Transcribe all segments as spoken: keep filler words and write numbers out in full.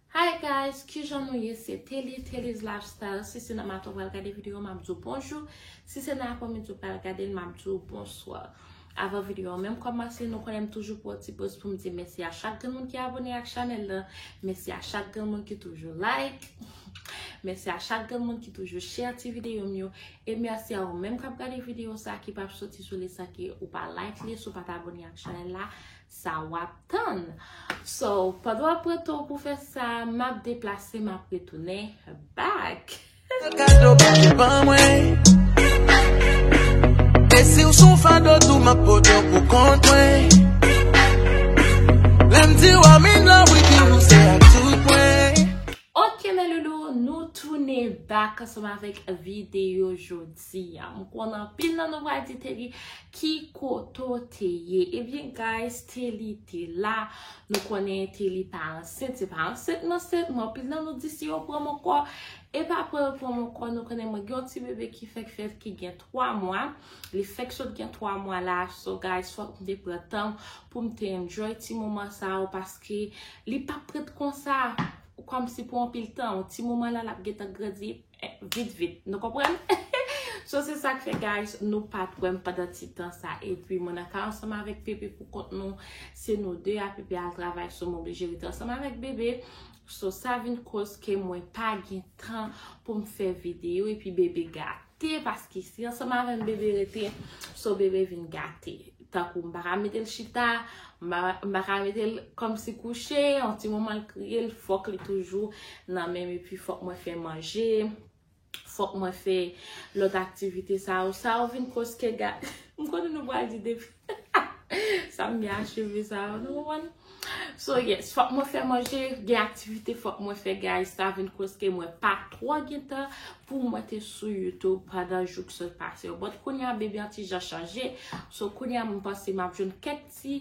Hi guys, kijan nou ye? Se Telly, Telly's Lifestyle. Si se nan maten w pral gade videyo, m ap di w bonjou. Si se nan aprèmidi w pral gade l, m ap di w bonswa. Avan videyo an menm kòmanse, nou konnen m toujou pran ti poz pou m di mèsi a chak grenn moun ki abòne ak chanèl la. Mèsi a chak grenn moun ki toujou like. Mèsi a chak grenn moun ki toujou share ti videyo m yo. E mèsi a ou menm k ap gade videyo sa ki p ap soti sou li san ke ou pa like li, si w pa t abòne ak chanèl la, sa w ap tann. So, pandan w ap pran tan w pou fè sa, m ap deplase, m ap retounen back. Kado pa te ban mwen. E si w sou fado tou, m ap pote w pou kont mwen. Lè m di w I'm in love with you, se ak tout mwen. Ok, mes loulous, nou tounen back ansanm avèk videyo jodi a. M konnen anpil nan nou pral di Telly ki kote w te ye. Ebyen, guys, Telly te la. Nou konnen Telly pa ansent, se pa ansent m ansent, men anpil nan nou di si yo pran m ankò, e pa pran yo pran m ankò. Nou konnen mwen gen yon ti bebe ki fèk fèt, ki gen twa mwa. Li fèk sot gen twa mwa la. So, guys, fòk m te pran tan m pou m te enjoy ti moman sa yo, paske li p ap ret konsa kòmsi pou anpil tan. Ti moman la, l ap gentan grandi, eh, vit, vit. Nou konprann? So, se sa k fè, guys, nou pa t wè m pandan ti tan sa. Epi, mwen nan kay ansanm avèk bebe pou kont nou. Se nou de a, bebe al travay, so m oblije rete ansanm avèk bebe. So, sa vin koz ke mwen pa gen tan pou m fè videyo, epi bebe gate, paske si ansanm avè m bebe rete, so bebe vin gate. Tankou m pa ka mete l chita, m pa, m pa ka mete l kòmsi kouche, yon ti moman l kriye, l fòk li toujou nan men m, epi fòk mwen fè manje, fòk mwen fè lòt aktivite sa yo. Sa yo vin koz ke ga-, m konnen nou pral di depi sa m byen acheve sa yo, nou konprann? So, yes, fòk mwen fè manje, gen aktivite fòk mwen fè, guys. Sa vin koz ke mwen pa twò gen tan pou mwen te sou YouTube pandan jou k sot pase yo. But kounye a, bebe an ti jan chanje. So, kounye a, m panse m ap jwenn kèk ti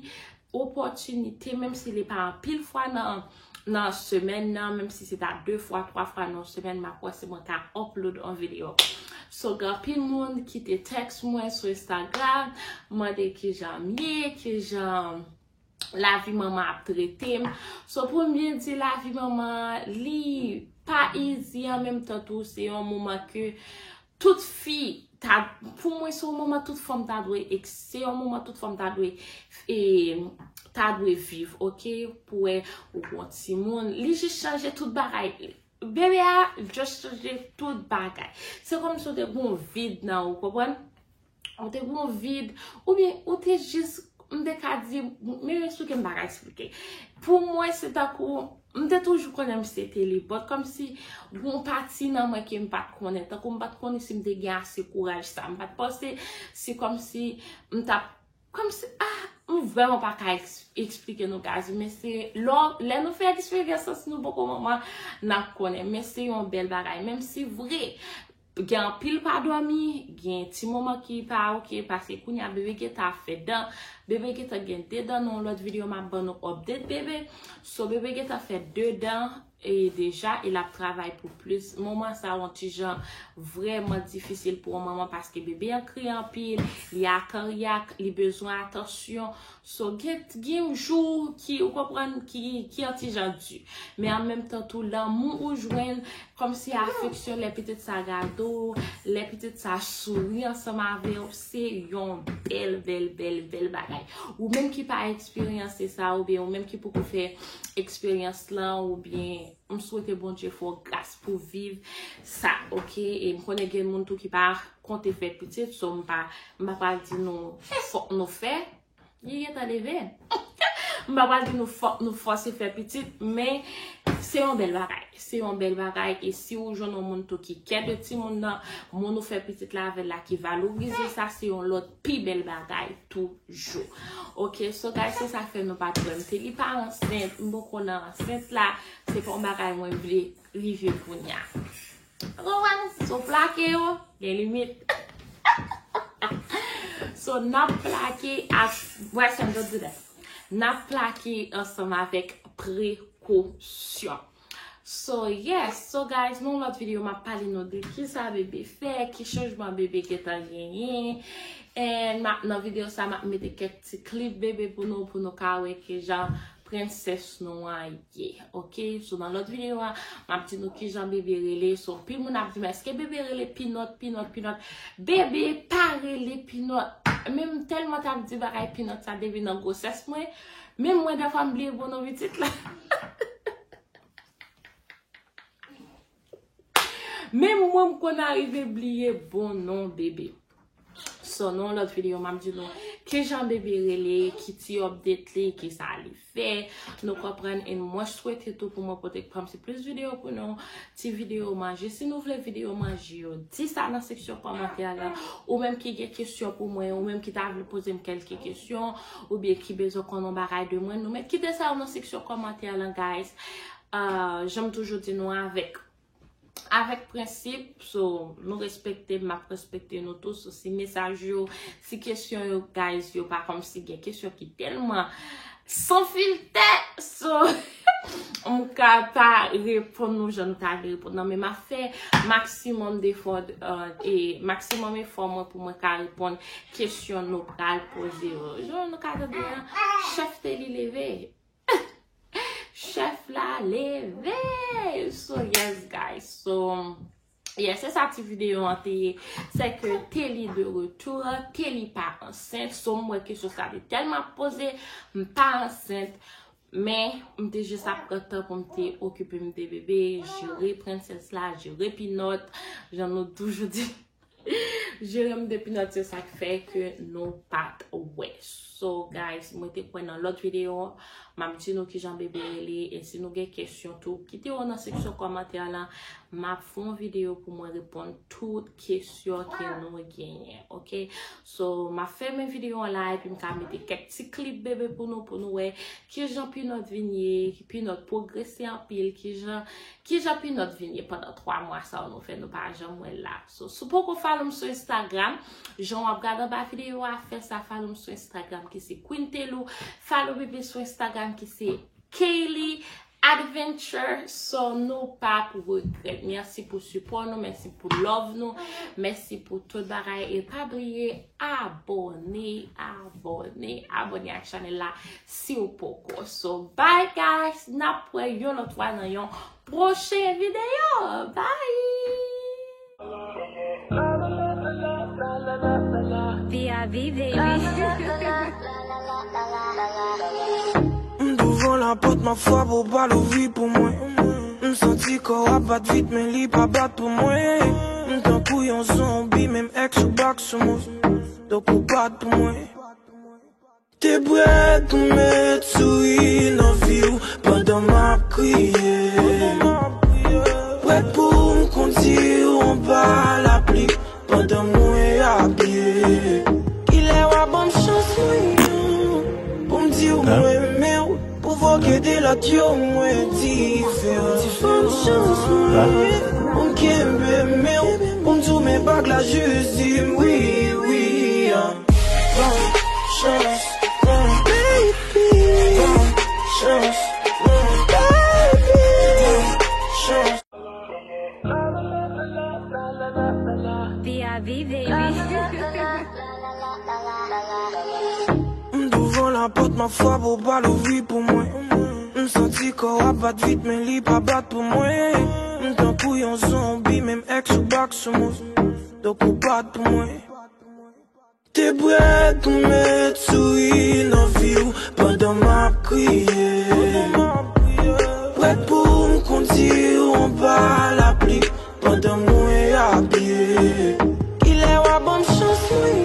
opòtinite, menm si li pa anpil fwa nan, nan semèn nan, menm si se ta de fwa, twa fwa nan semèn, m ap wè si mwen ka upload yon videyo. So, gen anpil moun ki te text mwen sou Instagram, mande kijan m ye, kijan lavi manman ap trete m. So, pou m byen di, lavi manman, li pa easy, an menm tan tou, se yon moman ke tout fi ta, pou mwen, se yon moman tout fanm ta dwe, se yon moman tout fanm ta dwe, e, ta dwe viv, ok? Pou wè ou gon timoun, li jis chanje tout bagay. Bebe a just chanje tout bagay. Se kòmsi w te gon vid nan ou, konprann? Ou te gon vid, oubyen ou te jis, m te ka di, men eksplike, m pa ka eksplike. Pou mwen, se tankou, m te toujou konnen m se Telly, but kòmsi gon pati nan mwen ke m pa t konnen, tankou m pa t konnen si m te gen ase kouraj sa, m pa t panse si kòmsi m t ap, kòmsi, ah, m vrèman pa ka eks-, eksplike nou, guys, men se lè, lè nou fè eksperyans lan, si nou poko manman, n ap konnen, men se yon bèl bagay, menm si vre, gen anpil pa dòmi, gen ti moman ki pa ok, paske kounye a bebe gentan ap fè dan, bebe gentan gen de dan, nan yon lòt videyo m ap ban nou update bebe. So, bebe gentan fè de dan, e deja, e l ap travay pou plis. Moman sa yon ti jan vrèman difisil pou yon manman, paske bebe an kriye anpil, li akaryak, li bezwen atansyon. So, gen, gen jou ki, ou konprann, ki, ki yon ti jan di. Men an menm tan tou, lanmou ou jwenn, kòmsi afeksyon, lè pitit sa gade w, lè pitit sa souri ansanm avè w, se yon bèl, bèl, bèl, bèl bagay. Ou menm ki pa eksperyanse sa, oubyen ou menm ki poko fè eksperyans lan, oubyen m swete Bondye fè w gras pou viv sa, ok? E m konnen gen moun tou ki pa konte fè pitit, so m pa, m pa pral di nou fòk nou fè. Li gentan leve. M pa pral di nou fòk nou fòse fè pitit, men se yon bèl bagay. Se yon bèl bagay, e si ou jwenn yon moun tou ki kè de timoun nan, moun ou fè pitit la avè l la ki valorize sa, se yon lòt pi bèl bagay toujou. Ok, so guys, se sa k fè nou pa t wè m. Telly pa ansent, m poko nan ansent la, se pa yon bagay mwen vle rive kounye a. Ou konprann? So plake yo, gen limit. So, n ap plake ak, Bryson, don't do that. N ap plake ansanm avèk prekosyon. So, yes. So, guys, nan yon lòt videyo, m ap pale nou de kisa bebe fè, ki chanjman bebe gentan genyen. And m ap, nan videyo sa, m ap mete kèk ti klip bebe pou nou, pou nou ka wè kijan prensès nou an ye, oke? So, nan lòt videyo a, m ap di nou kijan bebe rele. So, anpil moun ap di m, èske bebe rele Pinòt, Pinòt, Pinòt? Bebe pa rele Pinòt. Men m tèlman t ap di bagay Pinòt sa depi nan gwosès mwen. Menm mwen, dèfwa m bliye bon non pitit la. Menm mwen, m konn arive bliye bon non bebe. So, nan lòt videyo, m ap di nou kijan bebe rele, ki ti update li, ki sa li fè. Nou konprann, and mwen swete tou pou mwen pote kòmsi plis videyo pou nou. Ti videyo manje. Si nou vle videyo manje yo, di sa nan seksyon kòmantè la. Ou menm ki gen kesyon pou mwen, ou menm ki ta vle poze m kèlke kesyon, oubyen ki bezwen konn yon bagay de mwen, nou mèt kite sa yo nan seksyon kòmantè la, guys. Ah, jan m toujou di nou, avèk, avèk prensip, so, nou respekte m, m ap respekte nou tou. So, si mesaj yo, si kesyon yo, guys, yo pa kòmsi gen kesyon ki tèlman san filtè, so, m ka pa reponn nou jan nou ta vle reponn nan, men m ap fè maksimòm defò, euh, e maksimòm efò mwen pou mwen ka reponn kesyon nou pral poze yo. Jan nou ka tande an, chèf Telly leve. Chèf la leve. So, yes, guys. So, yes, se sa ti videyo an te ye. Se ke Telly de retour. Telly pa ansent. So, m wè kesyon sa te tèlman poze. M pa ansent. Men, m te jis ap pran tan pou m te okipe m de bebe, jere prensès la, jere Pinòt, jan nou toujou di. Jere m de Pinòt, se sa k fè ke nou pa t wè. So, guys, mwen te kwè nan lòt videyo, m ap di nou kijan bebe rele, e si nou gen kesyon tou, kite yo nan seksyon kòmantè la. M ap fè yon videyo pou mwen reponn tout kesyon ke nou genyen, oke? So, m ap fèmen videyo an la, epi m ka mete kèk ti klip bebe pou nou, pou nou wè kijan Pinòt vin ye, Pinòt pwogrese anpil, kijan, kijan Pinòt vin ye pandan twa mwa sa yo nou fè, nou pa janm wè l la. So, si w poko follow m sou Instagram, jan w ap gade anba videyo a, fè sa, follow m sou Instagram ki se Queen Telou, follow bebe sou Instagram ki se Kaylee Adventure, so nou p ap regrèt. Mèsi pou sipò nou, mèsi pou love nou, mèsi pou tout bagay. E pa bliye abòne, abòne, abòne ak chanèl la si w poko. So, bye guys, n ap wè yon lòt fwa nan yon pwochen videyo. Bye! P I V, baby. M douvan lapòt, m ap frape, w pa louvri pou mwen. M santi kò w ap bat vit, men li pa bat pou mwen. M tankou yon zonbi, menm èks ou bak sou mwen. Donk ou bat pou mwen. Te prèt pou met souri nan vi w pandan m ap kriye. Prèt pou m kondi w anba lapli pandan mwen ap byen. Kilè w a ban m chans mwen pou m di w mwen renmen w, pou voke de lòt yo mwen diferan. Ban m chans mwen pou m kenbe men w, pou m di w men bag la jis di m wi, wi, ah. Ban m chans, ban m, baby. Ban m chans, ban m, baby. Ban m chans. P I V, baby. M douvan lapòt, m ap frape, w pa louvri pou mwen. M santi kò w ap bat vit, men li pa bat pou mwen. M tankou yon zonbi, menm èks ou bak sou mwen. Donk ou bat pou mwen. Te prèt pou met souri nan vi w pandan m ap kriye. Prèt pou m kondi w anba lapli pandan mwen ap byen. Kilè w a ban m chans mwen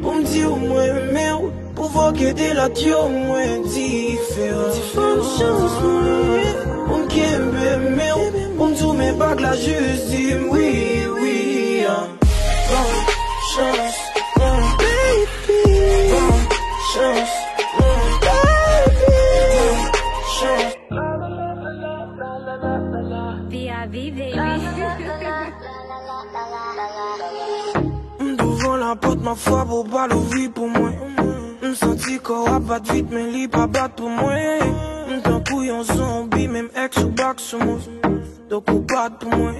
pou m di w mwen renmen w, pou voke de lòt yo mwen diferan. Ban m chans mwen pou m kenbe men w, pou m di w men bag la jis di m wi, wi, ah. Ban m chans, ban m, baby. Ban m chans, ban m, baby. Ban m chans. P I V, baby. M douvan lapòt, m ap frape, w pa louvri pou mwen. M santi kò w ap bat vit, men li pa bat pou mwen. M tankou yon zonbi, menm èks ou bak sou mwen. Donk ou bat pou mwen.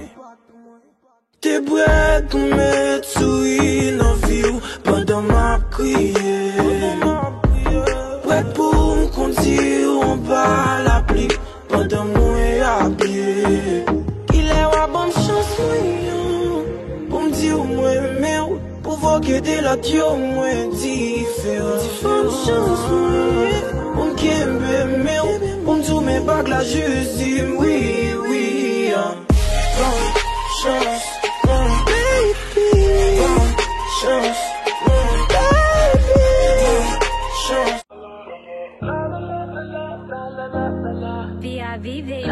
Te prèt pou met souri nan vi w pandan m ap kriye. Prèt pou m kondi Ou anba lapli pandan mwen a pye. Kilè w a ban m chans mwen an pou m di w mwen renmen w, pou voke de lòt yo mwen diferan. Ban m chans mwen pou m kenbe men w, pou m di w men bag la jis di m wi, wi. Ban m chans mwen, baby. Ban m chans mwen, baby. Ban m chans. P I B, baby.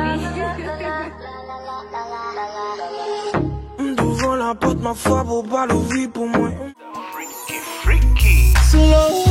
M douvan lapòt, m ap frape, ou pa louvri pou mwen. Freaky, freaky. Slow